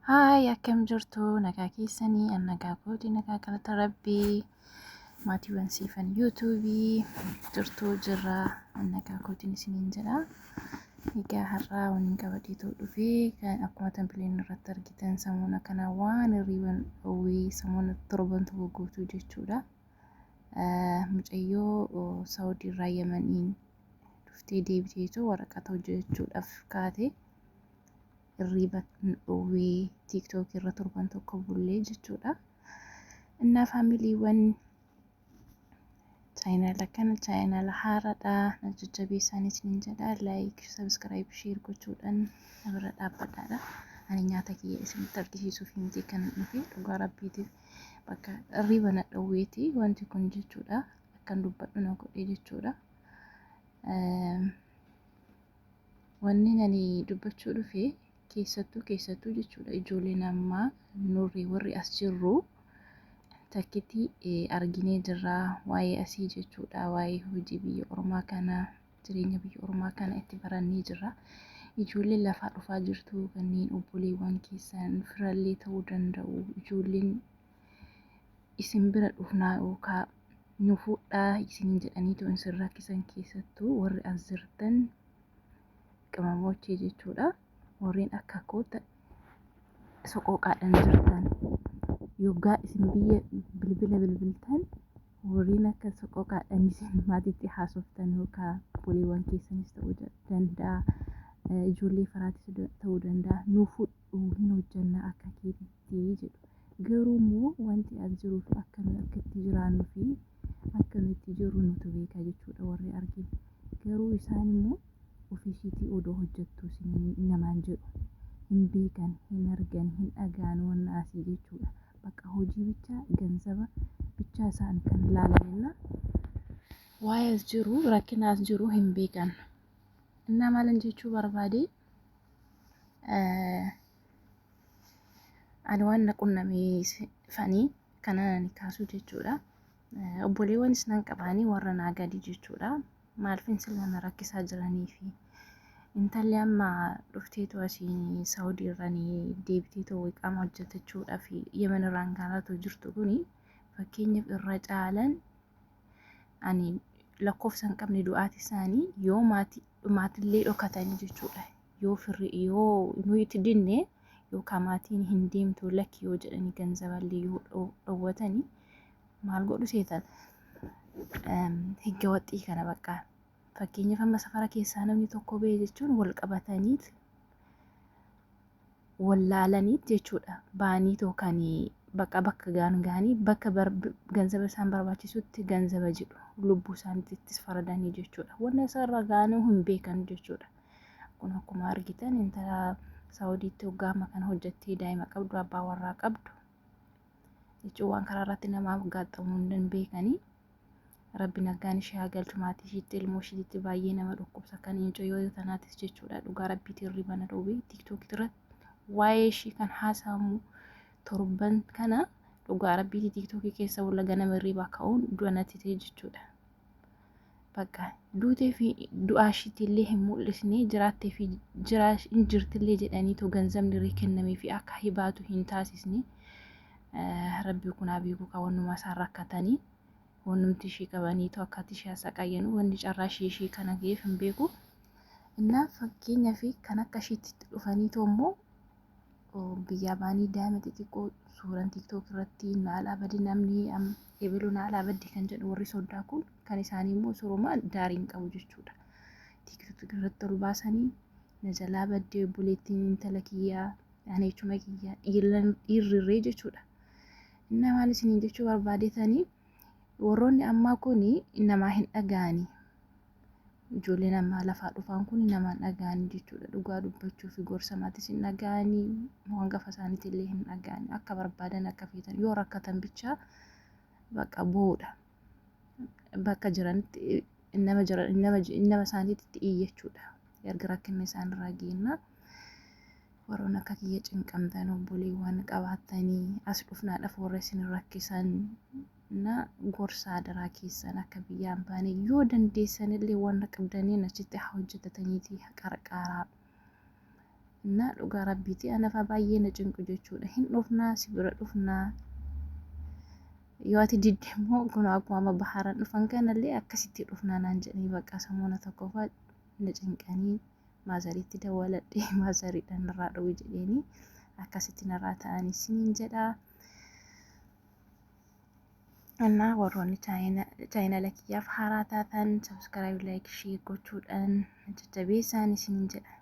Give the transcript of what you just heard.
Haay, akkam jirtu? Nagaa keessanii? An nagaa kooti, nagaa galata Rabbii. Maatiiwwan Siifan YouTubeii jirtu? Jirra, an nagaa kootiin isiniin jedha. Egaa har'aa waniin qabadheetoo dhufee kan akkuma thumbnail irratti argitan, samoona kana waan hirriiban dhoowwee samoona torban tokko guutuu jechuudha. Mucayyoo Saawudii irraa Yamaniin dhuftee deebiteetu waraqata hojjechuudhaaf kaate, hirriiba dhoowwee TikTok irra torban tokko bullee jechuudha. Innaa familyiiwwan, channela kana channela haaraadha. Na jajjabeessaan isiniin jedha. Like, subscribe, share gochuudhaan na bira dhaabbadhaadha. Ani nyaata kiyya isinitti argisiisuuf miti kan dhufe. Dhugaa Rabbiitiif, bakka hirriiba na dhoowweeti wanti kun jechuudha. Akkan dubbadhu na godhe jechuudha. Wanni ani dubbachuu dhufe keessattuu keessattuu jechuudha, ijoolleen ammaa nurri warri as jirru takkitti arginee jirra waa'ee asii jechuudha. Waa'ee hojii biyya ormaa kana, jireenya biyya ormaa kana itti barannee jirra. Ijoolleen lafaa dhufaa jirtu kanneen obboleewwan keessan firallee ta'uu danda'u, ijoolleen isin bira dhufnaa yookaan nu fuudhaa isiniin jedhaniitu isin rakkisan, keessattuu warri as jirtan qimamochee jechuudha. Warreen akka koota soqooqaadhaan jirtan, yoggaa isin biyya bilbila bilbiltan, warreen akka soqooqaadhaan isin maatiitti haasoftan yookaan obboleewwan keessanis ta'uu danda'a, ijoollee firaatis ta'uu danda'a, nu fudhu, hin hojjanna akka keetitti jedhu. Garuu immoo wanti as jiruu fi akka nuyi akka itti jiraannuu fi akka nuyi itti jirru nutu beeka jechuudha, warri arginu. Garuu isaan immoo ofiishiitii odoo hojjettu isin namaan jedhu. Hin beekan, hin argan, hin dhaga'an wanna asii jechuudha. Bakka hojii bichaa, ganzaba bichaa isaan kan ilaalanina. Waa'ee as jiru, rakkina as jiru hin beekan. Innaa maalan jechuu barbaade, ani waan na qunnamee fanii kana ani kaasuu jechuudha. Obboleewwanis nan qabaanii warra naa gadi jechuudha. Maaliifin sila na rakkisaa jiranii fi intalli amma dhufteetu asiin Saawudii irranii deebiteetu iqaama hojjetachuudhaaf Yemen irraan kaanaatu jirtu kuni, fakkeenyaaf irra caalan ani lakkoofsa hin qabne du'aati isaanii yoo maatii maatillee dhokatanii jechuudha. Yoo firri yoo nuyi itti dinne yookaan maatiin hin deemtu lakki yoo jedhanii, ganzaballee yoo dhowwatanii, maal godhu seetan? Higga waxxii kana bakka fakkeenyaaf amma safara keessaa namni tokko ba'e jechuun wal qabataniit wallaalaniit jechuudha. Baanii kan bakka bakka gaan gaanii bakka ganzaba isaan barbaachisutti ganzaba jedhu, lubbuu isaaniittis faradanii jechuudha. Wanna isarra gaanuu hin beekan jechuudha. Kun akkuma argitan intala Saawudiitti hoggaama kana hojjettee, daa'ima qabdu, abbaa warraa qabdu jechuun waan karaa irratti namaaf gaaxamuu hin beekanii. Rabbi nagaan ishee haa galchu maatii ishiitti, ilmoo ishiitti. Baay'ee nama dhukkubsa kan yoo tanaatis jechuudha. Dhugaa Rabbiitiin hirriba na dhoowwe. TikTok irratti waa'ee ishii kan haasamu torban kana, dhugaa Rabbiitii, TikTokii keessa walla ganama hirribaa ka'uun du'a natti ta'e jechuudha. Bakka duutee fi du'aa ishiitti illee hin mul'isne, jiraattee fi hin jirtillee jedhaniitu ganzabni irra kennamee fi akka hibaatu hin taasisne. Rabbi kun haa beeku kan wannuma isaan rakkatanii wannumti ishii qabaniitu akkatti ishee haasaqayyanu, wanni carraa ishii ishii kana ga'eef hin beeku. Innaa fakkeenyaa fi kan akka ishiitti dhufaniitu immoo biyyaa baanii daa'ima xixiqqoo suuraan TikTok irratti naalaa badi, namni ebaluu naalaa baddi kan jedhu, warri soddaa kun kan isaanii immoo suuruma daarii hin qabu jechuudha. TikTok irratti ol baasanii na jalaa baddee obboleettiin intala kiyyaa, ani jechuma kiyyaa, dhiirrirree jechuudha. Innaa maal isiniin jechuu barbaadetanii, warroonni ammaa kun namaa hin dhaga'anii. Ijoolleen ammaa lafaa dhufaan kun namaa hin dhaga'anii jechuudha. Dhugaa dubbachuu fi gorsa maatis hin dhaga'anii, hangafa isaaniitti illee hin dhaga'anii. Akka barbaadan, akka feetan, yoo rakkatan bichaa bakka bu'uudha. Bakka jiranitti nama nama nama isaaniitti iyyachuudha. Erga rakkinni isaanirraa geenna. Warroon akka kiyya cinqamtan, obboleewwan qabaattanii as dhufnaadhaaf warra isin rakkisan na gorsa adaraa keessan. Akka biyyaan baane yoo dandeessan illee wanna qabdaniin achitti haa hojjetataniiti qarqaaraa. Innaa dhugaa rabbiiti anafaa baay'ee na cinqu jechuudha. Hin dhufnaa si bira dhufnaa. Yoo ati didde immoo kun akkuma amma bahaaraan dhufan kanallee akkasitti dhufnaa naan jedhanii bakka samuuna tokkoffaa na cinqanii maazariitti dawwaladhee maazariidhaan narraa dhowwi jedheeni akkasitti narraa ta'anii siniin jedhaa. እና warroonni chaayinala kiyyaaf haaraa taatan subscribe, like, share gochuudhaan jajjabeessaan isiniin jedha.